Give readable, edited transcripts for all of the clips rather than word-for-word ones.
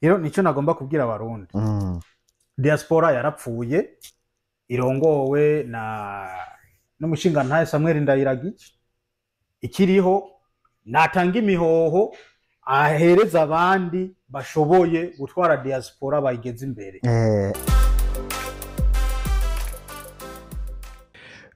Rero nico nagomba kubwira Abarundi. Diaspora yarapfuye, irongowe na n'umushingantahe Samuel Ndayiragije. Ikiriho, natanga imihoho, ahereza abandi bashoboye gutwara diaspora bayigeze imbere.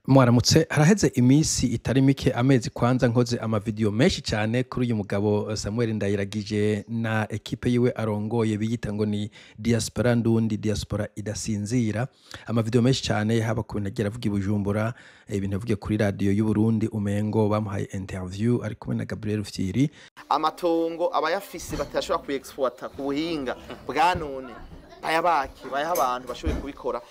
Mwaramutse. Haraheze iminsi itari mike, amezi kwanza, nkoze amavidewo menshi cyane kuri uyu mugabo Samuel Ndayiragije na ekipe yiwe arongoye biyita ngo ni Diaspora Ndundi, Diaspora idasinzira. Amavidewo menshi cyane, haba ku bintu agira avuga i Bujumbura, ibintu yavugiye kuri radiyo y'u Burundi, umengo bamuhaye interview ari kumwe na Gabriel Rufyiri. Amatongo abayafise batashobora kuyexploita ku buhinga bwa none, bayabake, bayaha abantu bashoboye kubikora.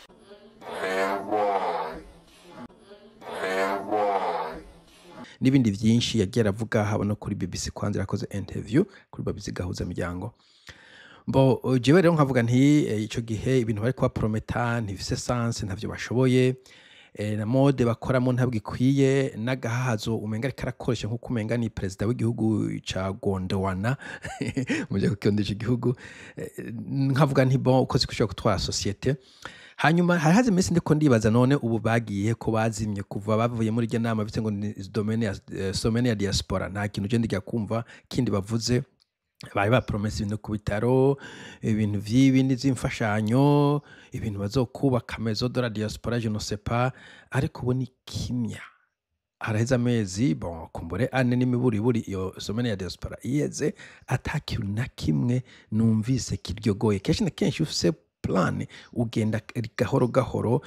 N'ibindi byinshi yagiye aravuga, haba no kuri BBC kwanza yakoze interview kuri BBC Gahuza Miryango. Bo jewe rero nkavuga nti ico gihe ibintu bari kubaprometa ntifise sens, ntavyo bashoboye, na mode bakoramo ntabwo ikwiye, n'agahazo umenga ariko arakoresha nk'uko umenga ni perezida w'igihugu ca Gondwana muje kukondesha igihugu. Nkavuga nti bon, uko zikushobora gutwara société. Hanyuma hari haze iminsi ndiko ndibaza: none ubu bagiye ko bazimye kuva bavuye muri iryo nama bise ngo ni domaine ya semaine ya diaspora? Nta kintu je ndijya kumva kindi bavuze. Bari bapromese ibintu ku bitaro, ibintu vy'ibindi vy'imfashanyo, ibintu bazokubaka maison de la diaspora, je ne sais pas, ariko ubu ni kimya. Haraheze amezi, bon, kumbure ane n'imiburiburi, iyo semaine ya diaspora iheze ata kintu na kimwe numvise kiryogoye. Kenshi na kenshi ufise plan ugenda gahoro gahoro,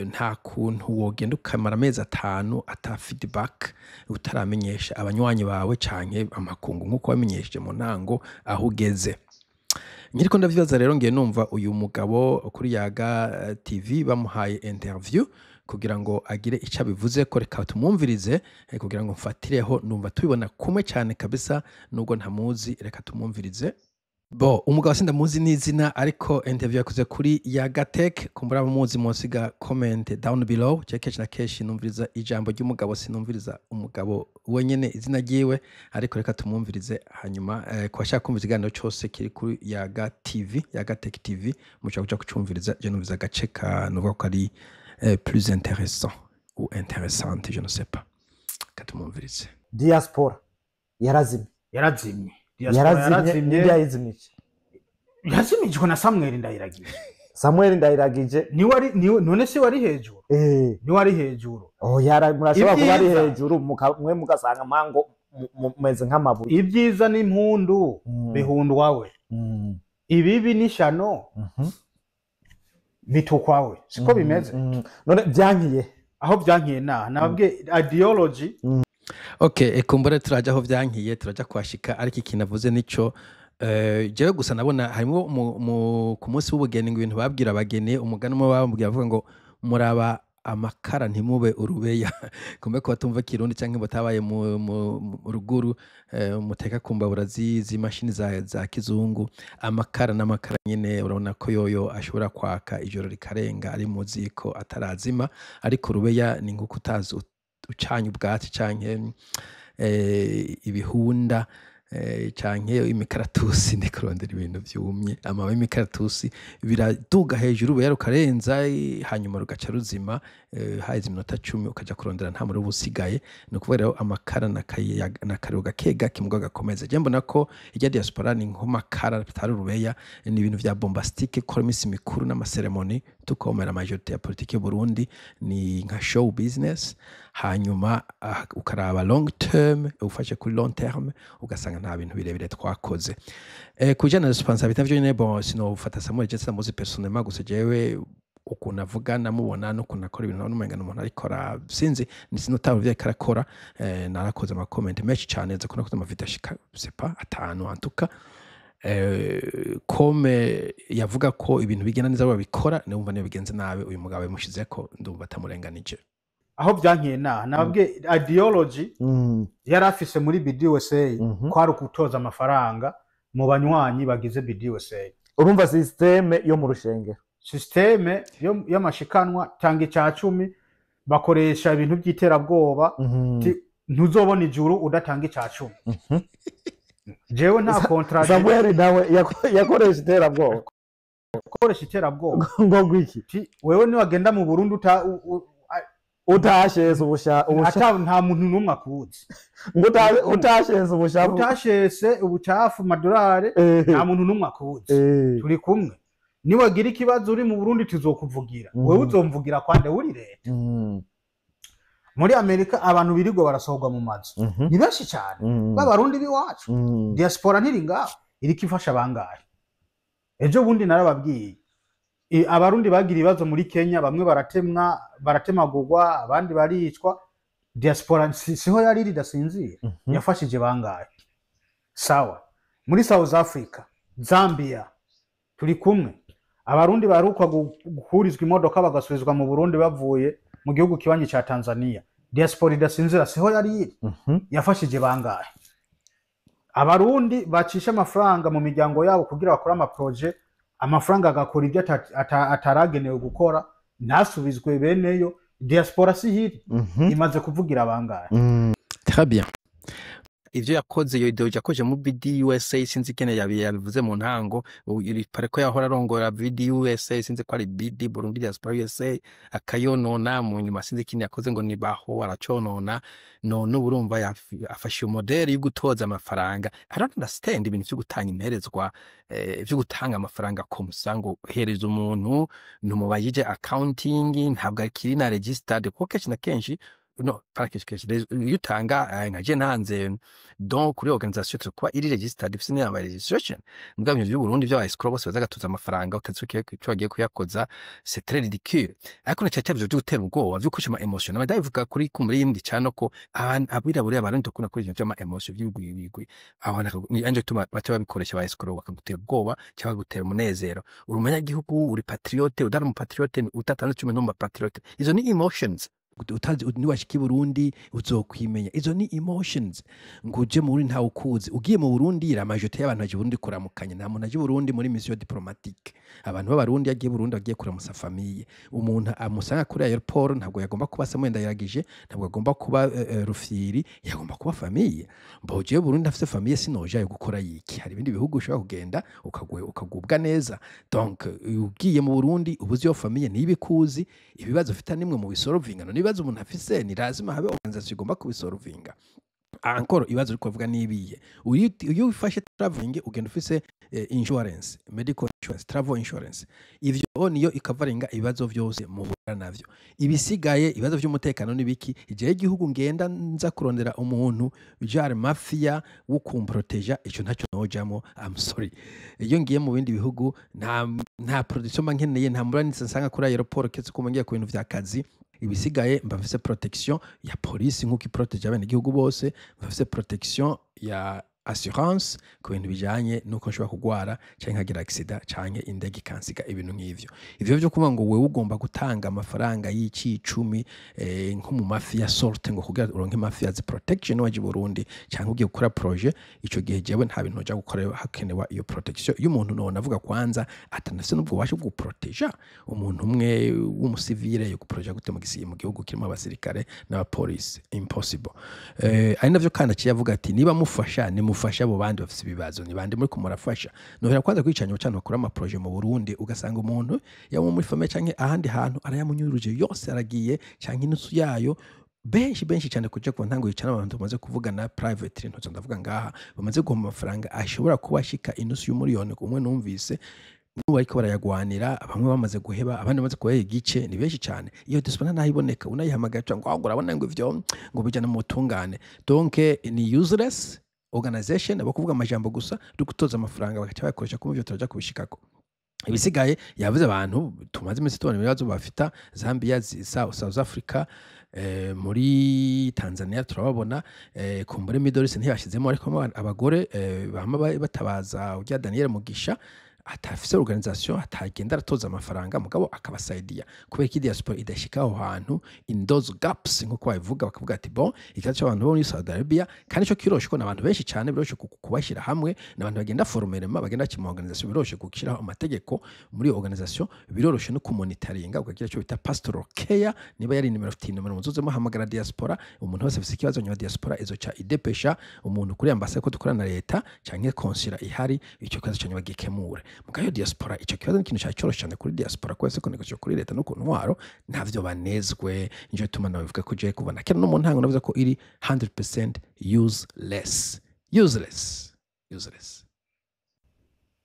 nta kuntu wogenda ukamara amezi 5 ata feedback, utaramenyesha abanywanyi bawe canke amakungu nk'uko wamenyesheje mu ntango aho ugeze. Nkiriko ndavyibaza rero, ngiye numva uyu mugabo kuri Yaga TV bamuhaye interview kugira ngo agire ico abivuze ko. Reka tumwumvirize, kugira ngo mfatireho, numva tubibona kumwe cyane kabisa nubwo ntamuzi. Reka tumwumvirize. Bo umugabo sindamuzi n'izina, ariko interview yakoze kuri Yagatech, kumbura abamuzi munsiga comment down below. Je kenshi na kenshi numviriza ijambo ry'umugabo, sinumviriza umugabo wenyene izina ryiwe, ariko reka tumwumvirize. Hanyuma ku bashaka kumva ikiganiro cyose kiri kuri Yaga TV, Yagatech TV, mushobora kuja kucumviriza. Je numviriza agace ka nuvuga ko ari plus intéressant ou intéressante, je ne sais pas. Reka tumwumvirize. Diaspora yarazimye. Yarazimye. Diaspora. Yarazimye. Yarazimye. Ninde yayizimije? Yazimijwe na Samuel Ndayiragije. Samuel Ndayiragije. Niwe ari niwe. None se wari hejuru? Niwe ari hejuru. Oh, yara murashobora kuba ari Ibyiza. hejuru, mwe mugasanga mango mumeze nk'amabuye. Ibyiza n'impundu bihundwawe, ibibi n'ishano bitukwawe, siko bimeze? None byankiye? Aho byankiye naha nababwiye ideology. Okay, kumbure turaja aho vyankiye, turaja kuhashika, ariko ikintu avuze nico. Jewe gusa nabona harimo ku munsi w'ubugeni ngo ibintu babwira abageni, umugani umwe bababwira bavuga ngo muraba amakara ntimube urubeya. Kumbe ko batumva Kirundi canke batabaye mu ruguru, muteka ku mbabura z'imashini za kizungu. Amakara n'amakara nyene, urabona ko yoyo ashobora kwaka ijoro rikarenga ari mu ziko atarazima, ariko urubeya ni nkuko utazi ucanye ubwatsi canke ibihunda, canke imikaratusi, ndi kurondera ibintu vyumye, amababi y'imikaratusi, biraduga hejuru, urubeya rukarenza, hanyuma rugaca ruzima, haheze iminota 10 ukaja kurondera nta muriro uba usigaye. Ni ukuvuga rero amakara n'akariro gake gake mugabo gakomeza. Je mbona ko irya diaspora ni nk'amakara atari urubeya, ni ibintu vya bombastique, gukora iminsi mikuru n'amaseremoni, tukomera majorité ya politiki y'u Burundi ni nka show business. Hanyuma ukaraba long term, ufashe kuri long terme, ugasanga nta bintu birebire twakoze. Kujana na responsabilité navyo nyene, bon, sinofata Samuel, je sinamuzi personnellement, gusa jewe ukuntu avuga namubona n'ukuntu akora ibintu n'umenga n'umuntu ariko sinzi sinotaba ivyo ariko arakora. Narakoze ama comment menshi cane, nza ko nakoze ama video ashika, sais pas, 5 en tout cas. Comme yavuga ko ibintu bigenda neza babikora, numva niyo bigenze nabi uyu mugabo yamushizeko, ndumva atamurenganije. Aho byankiye naha nababwiye ideology yari afise muri BDUSA kwari ukutoza amafaranga mu banywanyi bagize BDUSA. Urumva système yo mu rushengero. Système y'amashikanwa, tanga ica cumi, bakoresha ibintu by'iterabwoba, ntuzobona ijuru udatanga ica cumi. Jewe nta contrat. Samuel nawe yakoresha iterabwoba. Koresha iterabwoba. Ngo ngwiki? Ti, wewe niwagenda mu Burundi uta utasheza ubusha ubusha ata nta muntu n'umwe akuzi. Ngo utasheza ubushavu. Utashese ubucafu madolari, nta muntu n'umwe akuzi. Turi kumwe, niwagira ikibazo uri mu Burundi tuzokuvugira. Wewe uzomvugira kwande uri leta? Muri Amerika abantu birirwa barasohorwa mu mazu ni benshi cyane, b'Abarundi b'iwacu. Diaspora ntiri ngaho iriko ifasha bangahe? Ejo bundi narababwiye, Abarundi bagira ibibazo muri Kenya, bamwe baratemwa, baratemagurwa, abandi baricwa. Diaspora siho yari iri idasinzira? Yafashije bangahe? Sawa, muri South Africa, Zambia, turi kumwe. Abarundi baheruka guhurizwa imodoka bagasubizwa mu Burundi bavuye mu gihugu kibanyi ca Tanzania, diaspora idasinzira siho yari iri? Yafashije bangahe? Abarundi bacisha amafaranga mu miryango yabo kugira bakore ama projets, amafaranga agakora ibyo ataragenewe gukora, ntasubizwe beneyo, diaspora sihiri? Imaze kuvugira bangahe? Très bien. Ivyo yakoze, iyo idéologie yakoze mu BDUSA, sinzi ingene yabivuze mu ntango, pare ko yahora arongora BDUSA, sinzi ko ari BD Burundi Diaspora USA, akayonona mu nyuma. Sinzi ikindi yakoze ngo ni baho araconona. None ubu urumva afashe iyo modèle yo gutoza amafaranga. I don't understand ibintu vyo gutanga imperezwa, vyo gutanga amafaranga comme ça, ngo hereza umuntu ntumubajije accounting, ntabwo akiri na registered, kuko kenshi na kenshi, no pas kenshi kenshi, iyo utanga, nka je ntanze don kuri organisation, kuba iri registered, ifise n'ama registration. Mbwa ibintu vy'u Burundi vy'aba escroc bose baza gatoza amafaranga utazi ico bagiye kuyakoza, c'est très ridicule. Ariko na cyane vyo gutera ubwoba, vyo kusha ama émotion, nama ndabivuga kuri kumuri yindi cano ko abantu abirabure, Abarundi dukunda kuri ibintu vy'ama émotion, vy'ibigwi. Abantu ni anje tuma baca babikoresha ba escroc, bakagutera ubwoba cyangwa bagutera umunezero. Uri umunyagihugu, uri patriote, udari umu patriote, utatanze cumi n'umu patriote. Izo ni emotions. Utazi niwashika i Burundi uzokwimenya. Izo ni emotions. Ngo uje mu Burundi ntawe ukuzi. Ugiye mu Burundi, la majorité y'abantu baje i Burundi kuramukanya. Nta muntu aje i Burundi muri mission diplomatique. Abantu b'Abarundi yagiye i Burundi agiye kuramutsa famille. Umuntu amusanga kuri aéroport ntabwo yagomba kuba Samuel Ndayiragije, ntabwo agomba kuba Rufyiri, yagomba kuba famille. Mbo ugiye Burundi afise famille, sinojayo gukora yiki? Hari ibindi bihugu ushobora kugenda ukagubwa neza. Donc ugiye mu Burundi ubuzi iyo famille ntibikuzi, ibibazo ufite nimwe mu bisolvinga. No ibibazo umuntu afise ni lazima habe organisation igomba kubisolvinga. Encore ibibazo uriko kuvuga nibiye? Iyo ufashe traveling, ugenda ufise insurance, medical insurance, travel insurance. Ivyo niyo ikavaringa ibibazo vyose muhura navyo. Ibisigaye, ibibazo vy'umutekano n'ibiki, igihe igihugu ngenda nza kurondera umuntu genre mafia wo kumproteja, ico ntacyo nojamo, I'm sorry. Iyo ngiye mu bindi bihugu nta protection mba nkeneye, nta muranitse nsanga kuri aéroport ketse ko ngiye ku bintu vya kazi. Ibisigaye mba mfise protection ya polisi nk'uko iproteje abenegihugu bose, mba mfise protection ya assurance ku bintu bijanye nuko nshobora kugwara canke nkagira accident canke indege ikansiga, ibintu nk'ivyo. Ivyo vyo kuvuga ngo wewe ugomba gutanga amafaranga y'icicumi, nko mu mafia sorte, ngo kugira uronke mafia's protection waje i Burundi canke ugiye gukora projet, ico gihe jewe nta bintu noja gukora hakenewa iyo protection iyo umuntu none avuga kwanza atanafise n'ubwo bubasha bwo guproteja umuntu umwe w'umusivile. Yo guproteja gute mu gihugu kirimo abasirikare n'abapolisi? Impossible. Ari navyo kandi aciye avuga ati niba mufasha, nimufasha abo bandi bafise ibibazo. Ni bande muri kumurafasha? Nohera kwanza kwicanya cyane bakora ama projet mu Burundi, ugasanga umuntu yaba muri famille canke ahandi hantu arayamunyuruje yose, aragiye canke inusu yayo. Benshi benshi cyane kuja ku ntango yicara abantu bamaze kuvugana private, ntozo ndavuga ngaha, bamaze guhomba amafaranga ashobora kuba ashika inusu y'umuriyoni umwe numvise. N'ubu bariko barayagwanira, bamwe bamaze guheba, abandi bamaze kubaha igice. Ni benshi cyane. Iyo diaspora ntaho iboneka, unayihamagaye cyangwa ngo urabona ngo ivyo ngo bijana mu butungane. Donc ni useless organization, abo kuvuga amajambo gusa no gutoza amafaranga bagaca bayakoresha kuma ivyo turaja kubishikako. Ibisigaye yavuze, abantu tumaze iminsi tubona ibibazo bafita Zambia, South Africa, muri Tanzania turababona, kumbure Middle East ntiyashizemo, ariko abagore bama batabaza urya Daniel Mugisha. Atafise organisation, atagenda aratoza amafaranga, mugabo akabasaidia. Kubera ko diaspora idashika aho hantu in those gaps, nkuko babivuga, bakavuga ati: "Bon, ikibazo cy'abantu bo muri Saudi Arabia." Kandi ico kiroshe ko n'abantu benshi cyane, biroshe kubashyira hamwe, n'abantu bagenda formellement, bagenda mu organisation, biroshe gushyiraho amategeko muri iyo organisation, biroroshe no kumonitoringa, ukagira icyo bita pastoral care. Niba yari nimero, ufite nimero, muzoze muhamagara diaspora. Umuntu wese afise ikibazo nyuma, diaspora izoca idepesha umuntu kuri ambasade ko dukorana na leta canke consulat ihari, ico kibazo cyanyu bagikemure. Mugabo iyo diaspora, ico kibazo ni ikintu cyacoroshe cyane kuri diaspora, kubera ko négocier kuri leta no ku ntwaro ntavyo banezwe. Nico gituma nabivuga ko je kuva na kera no mu ntango navuze ko iri 100% useless, useless, useless.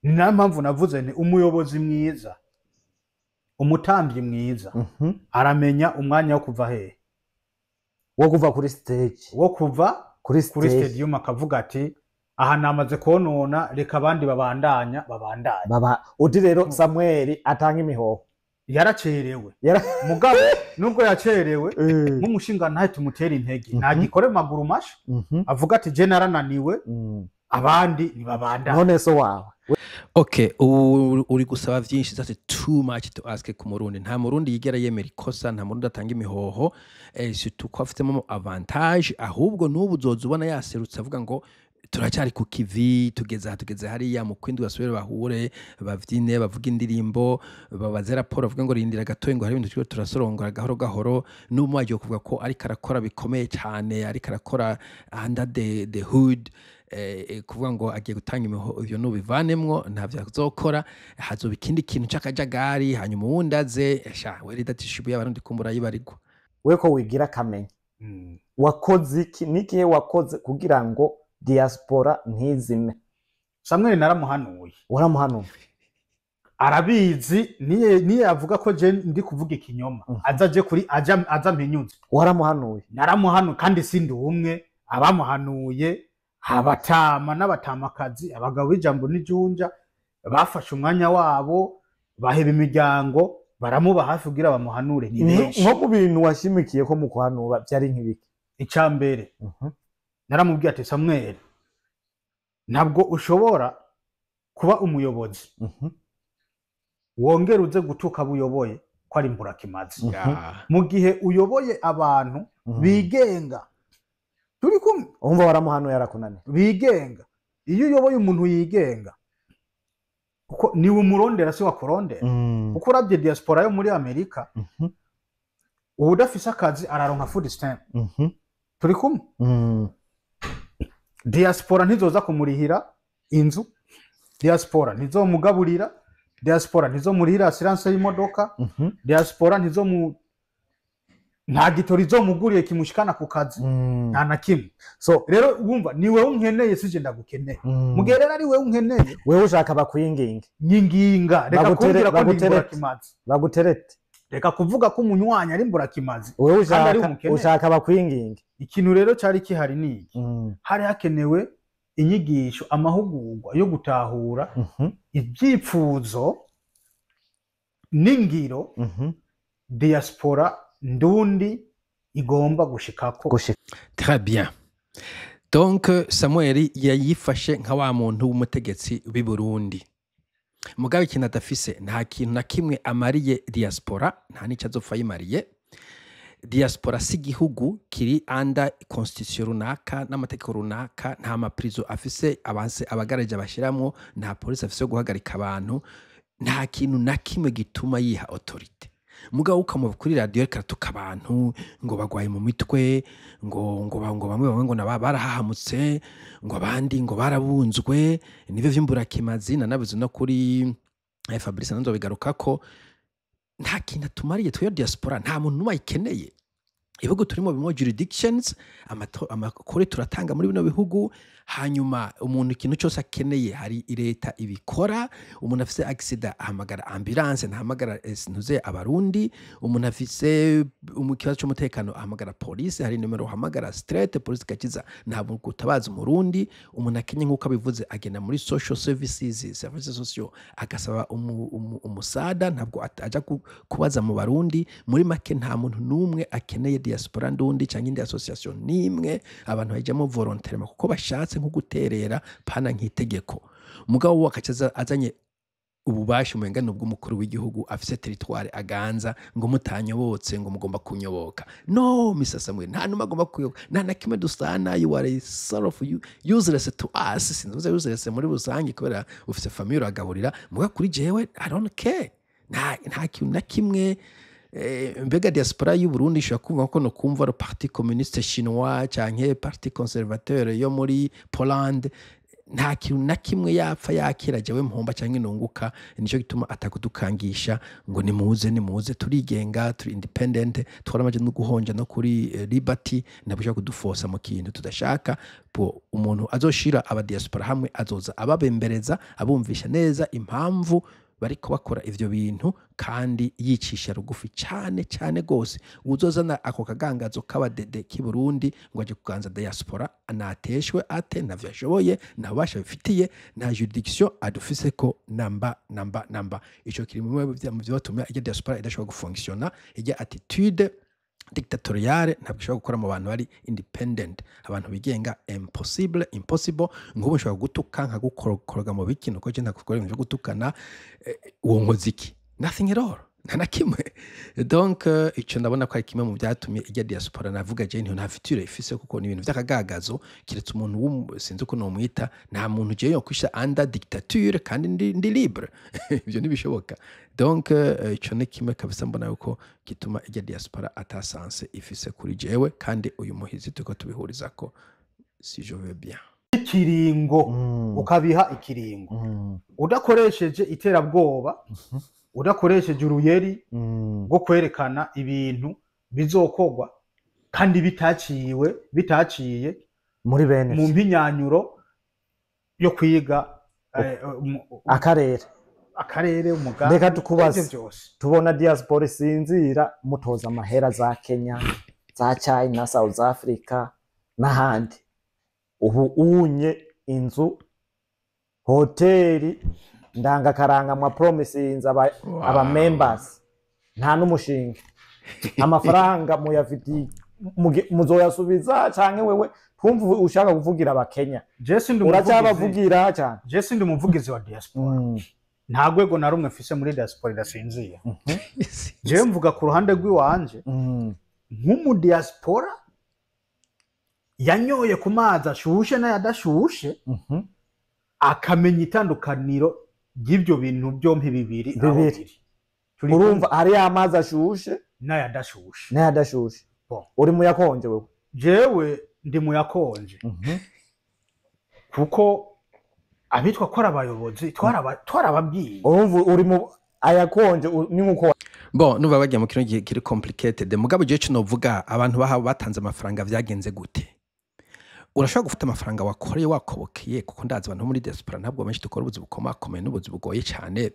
Ni nayo mpamvu navuze nti umuyobozi mwiza, umutambyi mwiza, aramenya umwanya wo kuva hehe? Wo kuva kuri stage. Wo kuva kuri kuri stage. Stadium, akavuga ati: "Aha namaze konona, reka abandi babandanya, babandanya." Baba uti rero Samuel atanga imihoho. Yaracerewe. Mugabo nubwo yacerewe, nk'umushinga ntahe tumutera intege, ntagikore maguru masha, avuga ati: "Je narananiwe, abandi ntibabandanye." None so wawe? Okay, ubu uri gusaba vyinshi, that's too much to ask ku Murundi. Nta Murundi yigera yemera ikosa, nta Murundi atanga imihoho, surtout ko afitemo avantage. Ahubwo n'ubu uzoza ubona yaserutse avuga ngo turacyari ku kivi, tugeze aha, tugeze hariya, mu kwindi basubire bahure, bavyine, bavuge indirimbo, babaze raporo, bavuge ngo rindira gatoya, ngo hari ibintu turiko turasorongora gahoro gahoro. N'ubu wagiye kuvuga ko ariko arakora bikomeye cyane, ariko arakora under the hood, kuvuga ngo agiye gutanga imiho, ivyo nubivanemwo, ntavyo azokora. Hazoba ikindi kintu c'akajagari, hanyuma uwundi aze. Sha we, leadership y'Abarundi kumbura yibarigwa. We ko wigira kamenya, wakoze iki n'igihe wakoze kugira ngo diaspora ntizime? Samweli naramuhanuye. Waramuhanuye? Arabizi, niye avuga ko je ndi kuvuga ikinyoma, aza aje kuri aja aza mpinyuze. Waramuhanuye? Naramuhanuye, kandi sindi umwe abamuhanuye. Abatama n'abatamakazi, abagabo b'ijambo n'ijunja, bafashe umwanya wabo, baheba imiryango, baramuba hafi kugira bamuhanure, ni benshi. Nko mu bintu washimikiye ko mu kuhanura byari nk'ibiki? Icya mbere, naramubwiye ati: "Samweli, ntabwo ushobora kuba umuyobozi wongera uze gutuka abo uyoboye ko ari imburakimazi, mu gihe uyoboye abantu bigenga." Turi kumwe? Umva, waramuhanuye arakunaniye. Bigenga. Iyo uyoboye umuntu yigenga, kuko niwe umurondera, si wakurondera. Kuko urabye diaspora yo muri Amerika, uba udafise akazi araronka food stamp. Turi kumwe? Diaspora ntizoza kumurihira inzu, diaspora ntizomugaburira, diaspora ntizomurihira assurance y'imodoka, diaspora ntizomu nta gitori izomuguriye kimushikana ku kazi, nta na kimwe. So rero wumva, ni wewe unkeneye, sije ndagukeneye. Mu gihe rero ari wewe unkeneye, wewe ushaka bakwinginge. Nyinginga, reka kumbwira ko ndi imburakimazi. Baguterete. Reka kuvuga ko umunywanyi ari imburakimazi wewe kandi ari ushaka umukene. Ushaka bakwinginge. Ikintu rero cyari kihari ni iki: hari hakenewe inyigisho, amahugurwa yo gutahura ibyipfuzo n'ingiro diaspora ndundi igomba gushikako. Gushika. Très bien. Donc Samuel yayifashe nka wa muntu w'umutegetsi w'i Burundi. Mugabo ikintu adafise, nta kintu na kimwe amariye diaspora, nta n'ico azopfa yimariye. Diaspora si igihugu kiri under constitution runaka n'amategeko runaka, nta maprison afise abanse abagaraje bashiramwo, nta polisi afise yo guhagarika abantu, nta kintu na kimwe gituma yiha autorité. Mugabo ukamuva kuri radiyo ariko aratuka abantu ngo bagwaye mu mitwe, ngo bamwe bamwe ngo naba barahahamutse, ngo abandi ngo barabunzwe, nivyo vy'imburakimazi. Nanabizi no kuri Fabrice nanzo bigarukako. Nta kintu atumariye twe diaspora, nta muntu n'umwe ayikeneye. Ibihugu turimo bimwe jurisdictions, amakuru turatanga muri bino bihugu. Hanyuma umuntu ikintu cyose akeneye hari leta ibikora. Umuntu afise accident ahamagara ambulance, ntahamagara ntuze Abarundi. Umuntu afise ikibazo cy'umutekano ahamagara polisi, hari nimero uhamagara straight, polisi igakiza, ntabwo gutabaza Umurundi. Umuntu akenye, nk'uko abivuze, agenda muri social services, services sociaux, agasaba umusada, ntabwo aja kubaza mu Barundi. Muri make, nta muntu n'umwe akeneye diaspora ndundi cyangwa indi association n'imwe. Abantu bayijyamo volontairement kuko bashatse nko guterera, pana nk'itegeko. Mugabo we akaca azanye Ububasha umenga ni ubw'umukuru w'igihugu afise territoire aganza, ngo mutanyobotse ngo mugomba kunyoboka. No, Mr Samuel, nta numwe agomba kuyoboka, nta na kimwe dusana. You are a sort of useless to us. Sinzi, useless muri rusange kubera ufise famille uragaburira, muga kuri jewe I don't care, nta kintu na kimwe. Mbega diaspora y'u Burundi ishobora kumva ko no kumva le Parti communiste chinois canke Parti conservateur yo muri Poland? Nta kintu na kimwe yapfa yakira jewe mpomba canke nunguka. Nico gituma atakudukangisha ngo nimuze, nimuze. Turigenga, turi independent, twaramaje no guhonja no kuri liberty. Ntabwo ushobora kuduforsa mu kintu tudashaka. Po umuntu azoshira aba diaspora hamwe azoza ababembereza, abumvisha neza impamvu bariko bakora ivyo bintu, kandi yicisha rugufi cyane cyane gose. Uzozana ako kagangazo k'abadede k'i Burundi ngo aje kuganza diaspora, anateshwe ate, ntavyo ashoboye, nta bubasha bifitiye, nta juridiction adufise ko namba namba namba. Ico kiri mu byatumye ijya diaspora idashobora gufonctiona. Ijya attitude dictatoriale ntabwo ishobora gukora mu bantu bari independent, abantu bigenga. Impossible, impossible. Nk'ubu nshobora gutuka nkagukoroga mu biki, nuko je ntakukora ibintu byo gutukana. Uwo nkoze iki? Nothing at all, nta na kimwe. Donc ico ndabona ko ari kimwe mu byatumye ijya diaspora navuga je nta future ifise, kuko ni ibintu vy'akagagazo, kiretse umuntu sinzi uko nomwita. Nta muntu je yo kwisha under dictature kandi ndi libre, ivyo ntibishoboka. Donc ico ni kimwe kabisa mbona yuko gituma ijya diaspora ata sens ifise kuri jewe, kandi uyu muhizi turiko tubihurizako, si je veux bien. Ikiringo ukabiha ikiringo udakoresheje iterabwoba, udakoresheje uruyeri rwo kwerekana ibintu bizokorwa kandi bitaciye muri bene mu mpinyanyuro yo kwiga akarere. Akarere, umugambi. Reka tukubaze. Ivyo byose. Tubona diaspora isinzira, mutoza amahera za Kenya, za China, South Africa n'ahandi. Ubu unye inzu, hoteli ndangakaranga mwa promisinze aba, aba members, nta n'umushinga. Amafaranga muyafitiye, muzoyasubiza canke wewe twumva ushaka kuvugira abakenya? Je sindi umuvugizi. Uracyabavugira cyane? Je sindi umuvugizi wa diaspora. Nta rwego na rumwe mfise muri diaspora idasinzira. Jewe mvuga ku ruhande rw'iwanje nk'umudiaspora yanyoye ku mazi ashushe n'ayadashushe, akamenya itandukaniro ry'ibyo bintu byombi bibiri aho Bibiri. biri. Turi Urumva hariyo amazi ashushe n'ayadashushe. N'ayadashushe. Bon. Uri muyakonje wewe? Jewe ndi muyakonje, kuko abitwa ko ari abayobozi twarababwiye. Urumva uri mu ayakonje, ni nkuko Bon, nuba bagiye mu kintu kiri complicated, mugabo jewe cyo novuga abantu bahawe batanze amafaranga vyagenze gute? Urashobora gufata amafaranga wakoreye wakobokeye, kuko ndazi abantu bo muri diaspora ntabwo benshi dukora ubuzi bukomakomeye n'ubuzi bugoye cyane.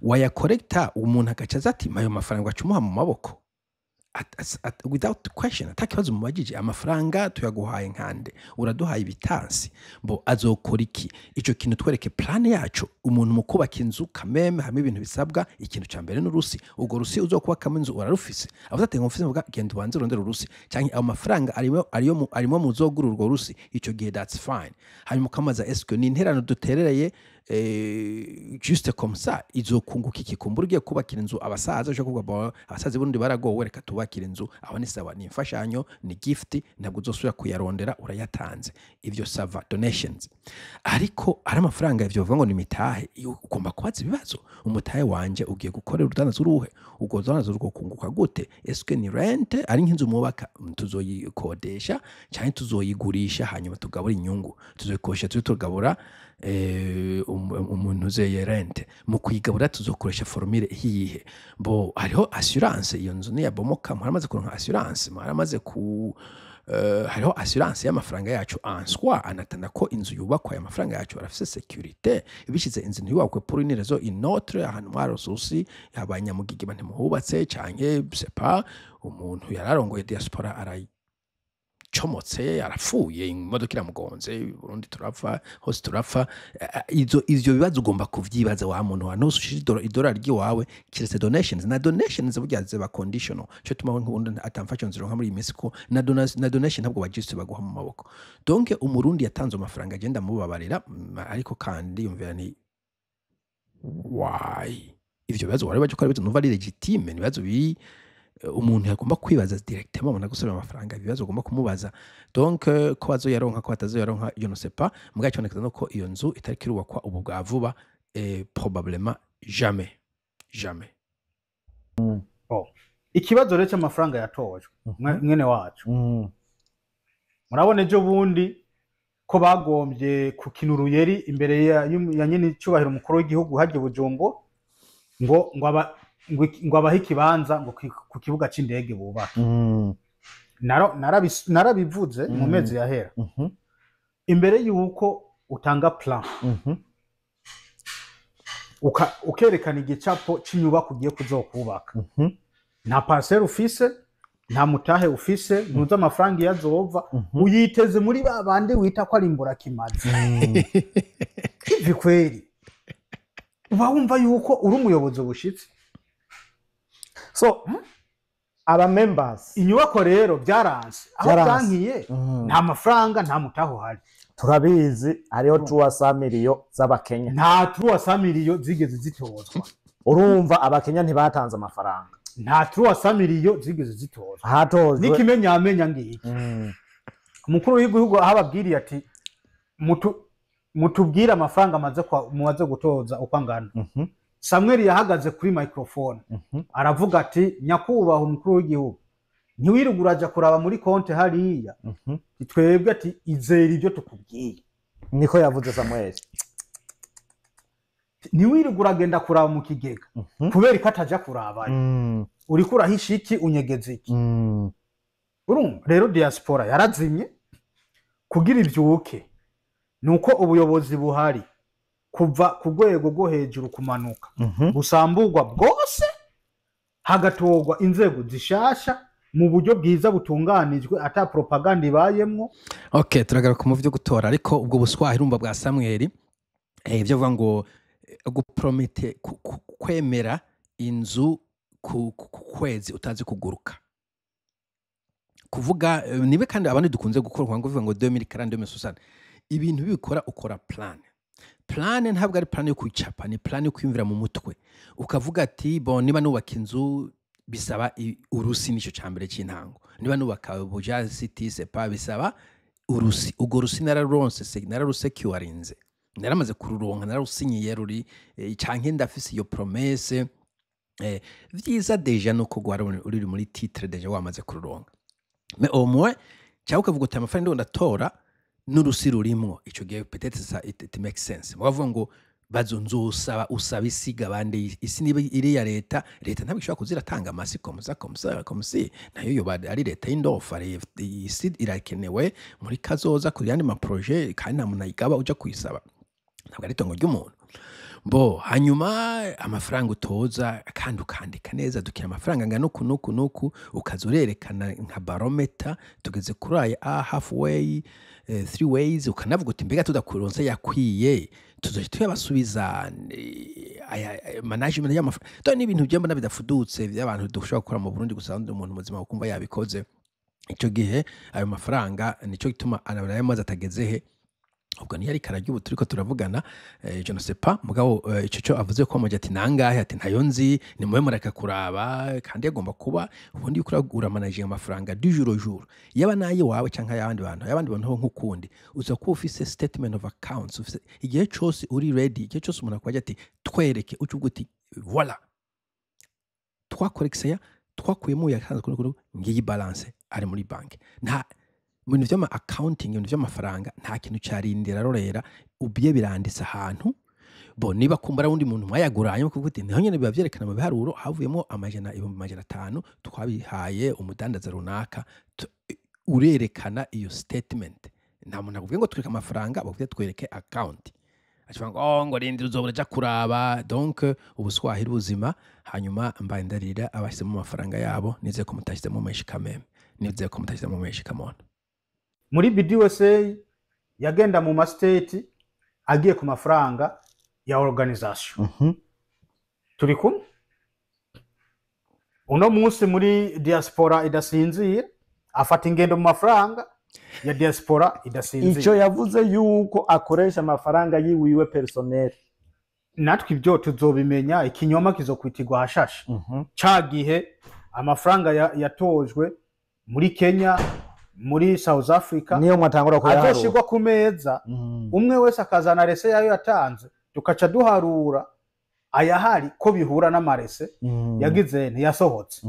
Wayakorekta, umuntu agaca aza ati ayo mafaranga, ugaca mu maboko without question, atakibazo mubajije. Amafaranga tuyaguhaye nkande, uraduhaye ibitansi bo azokora iki? Ico kintu twereke plan yacu. Umuntu mu kubaka inzu kameme hamwe ibintu bisabwa, ikintu ca mbere n'urusi. Urwo rusi uzokubakamo inzu urarufise? Avuze ati ngo mfise, mvuga genda ubanze urondere urusi, canke ayo mafaranga arimo ariyo arimo muzogura urwo rusi. Ico gihe that's fine. Hanyuma ukamaza est-ce que ni interano duterereye juste comme ça, izokunguka iki? Kumbura ugiye kubakira inzu abasaza, ushobora kuvuga bo abasaza burundi baragowe, reka tubakire inzu. Aho ni sawa, ni imfashanyo, ni gift, ntabwo uzosubira kuyarondera, urayatanze, ivyo ça va, donations. Ariko ari amafaranga ivyo bavuga ngo ni mitahe, iyo ugomba kubaza ibibazo: umutahe wanje ugiye gukorera urudandazo uruhe? Urwo rudandazo rwokunguka gute? Est-ce ni rente? Ari nk'inzu mubaka, tuzoyikodesha canke tuzoyigurisha hanyuma tugabura inyungu? Tuzoyikodesha tuje tugabura umuntu uzeye rente. Mu kuyigabura tuzokoresha formule iyihe? Bo hariho assurance? Iyo nzu niyabomoka mwaramaze kuronka assurance? Mwaramaze ku hariho assurance y'amafaranga yacu en soi? Anatanda ko inzu yubakwa aya mafaranga yacu arafise sécurité, bishize inzu ntiyubakwe pour une raison une autre, ahantu mwarosusi abanyamugigima ntimuhubatse, canke c'est pas umuntu yararongoye diaspora aracomotse, arapfuye, imodoka iramugonze. Burundi turapfa, hose turapfa. Izo ivyo bibazo ugomba kuvyibaza wa muntu wa nose ushira idolari ry'iwawe, kiretse donations. Na donations burya ziba conditional, cyo tuma nk'ubundi atamfasha nzironka muri iyi minsi, ko na donation ntabwo bagiste baguha mu maboko. Donc umurundi yatanze amafaranga agenda mubabarira, ariko kandi yumvira ni Why? Ivyo bibazo wari baje ko ari ibibazo numva ari légitime, ni ibibazo biri umuntu yagomba kwibaza directement. Umuntu agusabira amafaranga, ibibazo ugomba kumubaza. Donc ko bazoyaronka, ko batazoyaronka, je ne sais pas. Mugabo ikibonekeza nuko iyo nzu itariko irubakwa ubu bwa vuba, probablement jamais, jamais. Oh. Ikibazo rero cy'amafaranga yatojwe, mwene wacu, murabona ejo bundi ko bagombye kukina uruyeri imbere ya nyene icubahiro umukuru w'igihugu harya i Bujumbura, ngo abahe ikibanza ngo ku kibuga c'indege bubaka. Narabivuze mu mezi yahera. Imbere yuko utanga plan, ukerekana igicapo c'inyubako ugiye kuzokubaka, nta parcelle ufise, nta mutahe ufise, ntuzi amafaranga iyo azova, uyiteze muri ba bandi wita ko ari imburakimazi. Ivi kweri uba wumva yuko uri umuyobozi bushitse? So aba members Inyubako rero byaranse aho Byaranse. byankiye, nta mafaranga, nta mutahe uhari. Turabizi, hariho 300 millions z'Abakenya. Nta 300 millions zigeze zitozwa. Urumva Abakenya ntibatanze amafaranga. Nta 300 millions zigeze zitozwa. Hatojwe N'ikimenyamenya ngiki: umukuru w'igihugu aho ababwiriye ati: "Mutubwire amafaranga mumaze gutoza uko angana." Samuel yahagaze kuri microphone, aravuga ati: "Nyakubahwa umukuru w'igihugu, ntiwirirwe uraja kuraba muri konte hariya." Twebwe ati: "Izera ibyo tukubwiye." Niko yavuze Samuel. Ntiwirirwe uragenda kuraba mu kigega. Kubera ko ataja kurabayo, uriko urahisha iki? Unyegeza iki? Urumva rero diaspora yarazimye. Kugira ivyuke nuko ubuyobozi buhari kuva ku rwego rwo hejuru kumanuka busamburwa bwose, hagatorwa inzego zishasha mu buryo bwiza butunganijwe, ata propaganda ibayemwo. Okay, turagaruka mu byo gutora, ariko ubwo buswahi urumva bwa Samuel, ibyo avuga ngo gupromete kwemera inzu ku kwezi utazi kuguruka kuvuga, nibe kandi abandi dukunze gukora ngo uvuga ngo 2040, 2060, ibintu bikora ukora plan. Plan ntabwo ari plan yo kwicapa, ni plan yo kwiyumvira mu mutwe, ukavuga ati: "Bon, niba nubaka inzu bisaba urusi, nicyo ca mbere cy'intango. Niba nubaka Buja City sepa bisaba urusi, urwo rusi nararuronse se, nararusecurinze, naramaze kururonka, nararusinyiye, ruri canke ndafise iyo promesse." Vyiza déjà nuko gwara uri muri titre déjà wamaze kururonka, mais au moins cyangwa ukavuga uti: "Amafaranga ndiho ndatora n'urusi rurimwo." Ico gihe peut-être ça it makes sense. Mubavuga ngo bazo nzosaba, usaba isiga abandi isi. Niba iri ya leta, leta ntabwo ishobora kuziratanga amasi comme ça, comme ça, comme si nayo yoba ari leta y'indofa. Isi irakenewe muri kazoza ku yandi ma projet, kandi nta muntu ayigaba uja kuyisaba, ntabwo ari itongo ry'umuntu. Bo hanyuma amafaranga utoza kandi ukandika neza: dukira amafaranga angana uku n'uku n'uku, ukaza urerekana nka baromètre, tugeze kuri aya a halfway, three ways, ukanavuga uti: "Mbega tudakuronse yakwiye, tuzoja tuyabasubiza?" Aya management y'amafaranga dore ni ibintu byambona bidafudutse by'abantu dushobora gukora mu Burundi gusa. Umuntu muzima ukumva yabikoze ico gihe ayo mafaranga, nico gituma arayamaze atageze he. Ubwo niyo ariko ararya ubu turiko turavugana, je ne sais pas. Mugabo ico cyo avuze ko amaje ati: "Nangahe?" Ati: "Ntayo nzi, ni mube mureka kuraba." Kandi agomba kuba ubundi yuko uramanaginga amafaranga du jour au jour, yaba nayi wawe canke ay'abandi bantu, ay'abandi bantu ho nk'ukundi uza kuba ufise statement of accounts, ufise igihe cose uri ready. Igihe cose umuntu akwaje ati: "Twereke," uca uvuga uti: "Voilà, twakorekseya, twakuyemo yatanze kuri ngiyi balance ari muri banki." Nta mu bintu vy'ama accounting, ibintu vy'amafaranga, nta kintu carindira rorera ubiye, biranditse ahantu. Bo niba kumbura wundi muntu mwayaguranye, kuvuga uti: "Niho nyene biba vyerekana mu biharuro, havuyemo amajana 500,000 twabihaye umudandaza runaka." Urerekana iyo statement. Nta muntu akubwiye ngo twereke amafaranga, bakubwiye twereke account. Acuvuga ngo: "Oh, ngo rindira uzobura aja kuraba." Donc ubuswahili ubuzima. Hanyuma mbaye ndarira abashyizemo amafaranga yabo, nizeye ko mutashyizemo menshi kameme, nizeye ko mutashyizemo menshi kamona. Muri BDUSA yagenda mu ma state agiye ku mafaranga ya organisation. Turi kumwe uno munsi muri diaspora idasinzira, afata ingendo mu mafaranga ya diaspora idasinzira. Icyo yavuze yuko akoresha amafaranga yiwiwe personnel. Natwe ibyo tuzobimenya, ikinyoma kizokwitirwa hashashe. Ca gihe amafaranga yatojwe muri Kenya, muri South Africa, niyo mwatangura kuyaharura, azoshirwa ku meza, umwe wese akazana rese yayo yatanze, tukaca duharura ayahari ko bihura n'amarese yagize ntiyasohotse.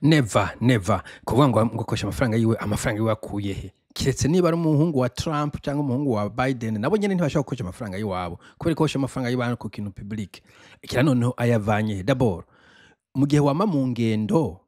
Never, never. Kuvuga ngo akoresha amafaranga yiwe, amafaranga yiwe akuye he? Kiretse niba ari umuhungu wa Trump cyangwa umuhungu wa Biden, nabo nyene ntibashobora gukoresha amafaranga y'iwabo, kubera ko bakoresha amafaranga y'iwabo ku kintu public. Kira noneho ayavanye he? D'abord, mu gihe wama mu ngendo,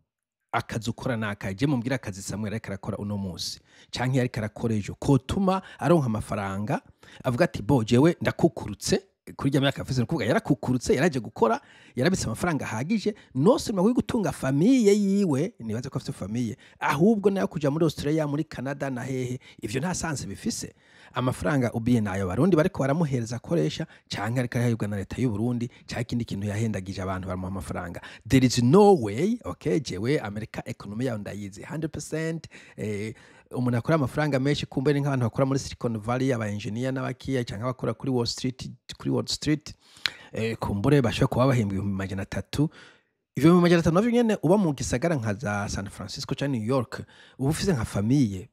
akazi ukora nakaje? Mumbwira akazi Samuel ariko arakora uno munsi canke yariko arakora ejo kotuma aronka amafaranga, avuga ati: "Bo jewe ndakukurutse kuri rya myaka afise." Kuvuga yarakukurutse, yaraje gukora, yarabitse amafaranga ahagije non seulement yo gutunga famille yiwe, nibaze ko afite famille, ahubwo nayo kuja muri Australia, muri Canada na hehe. Ivyo nta sens bifise. Amafaranga ubiye nayo Barundi bariko baramuhereza akoresha, canke ariko arahebwa na leta y'u Burundi, canke ikindi kintu yahendagije abantu baramuha amafaranga. There is no way, okay? Jewe Amerika economy yayo ndayizi 100%. Umuntu akora amafaranga menshi kumbe ni nk'abantu bakora muri Silicon Valley, aba engineer n'abakiya, canke abakora kuri Wall Street, kumbure bashobora kuba bahembwa 300,000. Ivyo 300,000 navyo nyene, uba mu gisagara nka za San Francisco canke New York, uba ufise nka famille,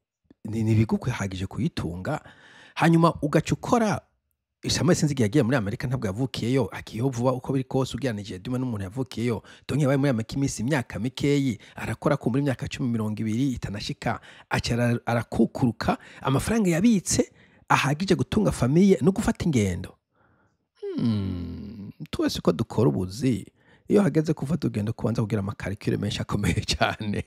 ni ibigukwihagije kuyitunga, hanyuma ugaca ukora. Samuel sinzi igihe yagiye muri Amerika, ntabwo yavukiyeyo, agiyeyo vuba uko biri kose ugereranije duma n'umuntu yavukiyeyo. Donc yabaye muri Amerika iminsi, imyaka mikeyi, arakora kumbura imyaka 10, 20 itanashika, aca arakukuruka, amafaranga yabitse ahagije gutunga famille no gufata ingendo. Twese uko dukora ubuzi, iyo hageze gufata urugendo kubanza kugira ama calculs menshi akomeye cyane.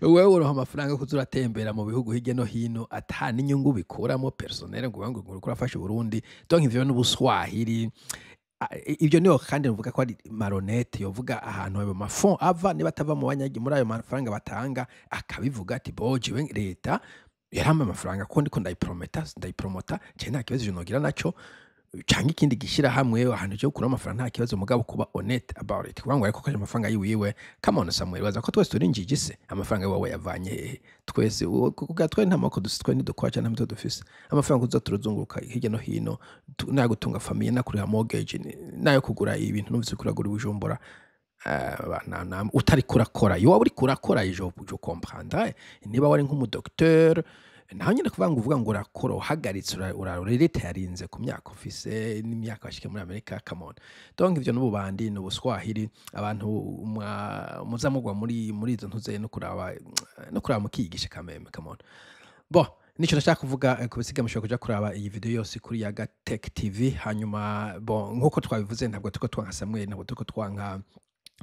Wewe uronka amafaranga yo kuza uratembera mu bihugu hirya no hino ata n'inyungu bikuramo personnel, ngo uriko urafasha Uburundi. Donc ivyo n'ubuswahili. Ibyo niyo kandi nuvuga ko ari malhonnête. Yovuga ahantu ayo ma fonds ava, niba atava mu banyagi muri ayo mafaranga batanga, akabivuga ati: "Bo jewe leta yarampa amafaranga ko ndiko ndayipromota, je nta kibazo nogira naco, canke ikindi gishira hamwe ahantu cyo gukura amafaranga, nta kibazo." Mugabo kuba honnête about it, kuvuga ngo ariko akoresha amafaranga yiwiwe, come on Samuel, baza ko twese turi injiji se? Amafaranga yiwawe yavanye hehe? Twese kuga twe nta maboko dufise, twe ntidukora canke nta mitwe dufise. Amafaranga kuza turazunguruka hirya no hino, nayo gutunga famille, nayo kuriha mortgage, nayo kugura ibintu numvise kuragura i Bujumbura. Utariko urakora, iyo waba uriko urakora je comprendrais, niba wari nk'umudocteur naho nyine, kuvuga ngo uvuga ngo urakora uhagaritse, leta yarinze ku myaka ufise n'imyaka washike muri Amerika, come on. Donc ivyo n'ububandi, n'ubuswahili. Abantu muza mugwa muri izo ntuze no kuraba mukiyigisha kameme, come on. Bon, nico nashaka kuvuga. Ku bisiga mushobora kuja kuraba iyi video yose kuri Yaga Tech TV. Hanyuma bon, nkuko twabivuze, ntabwo turiko twanka Samuel, ntabwo turiko twanka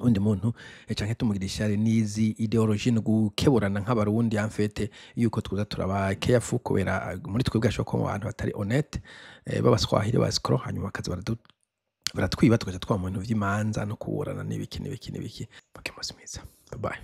undi muntu, canke tumugira ishari n'izi idéologie, no gukeburana nk'Abarundi en fait, yuko tuza turaba careful, kubera muri twebwe hashobora kuba abantu batari honnête, b'abaswahili ba escrocs, hanyuma bakaza baratwiba, tugaca twaba mu bintu vy'imanza no kuburana n'ibiki n'ibiki n'ibiki. Okay, musi mwiza, bye bye.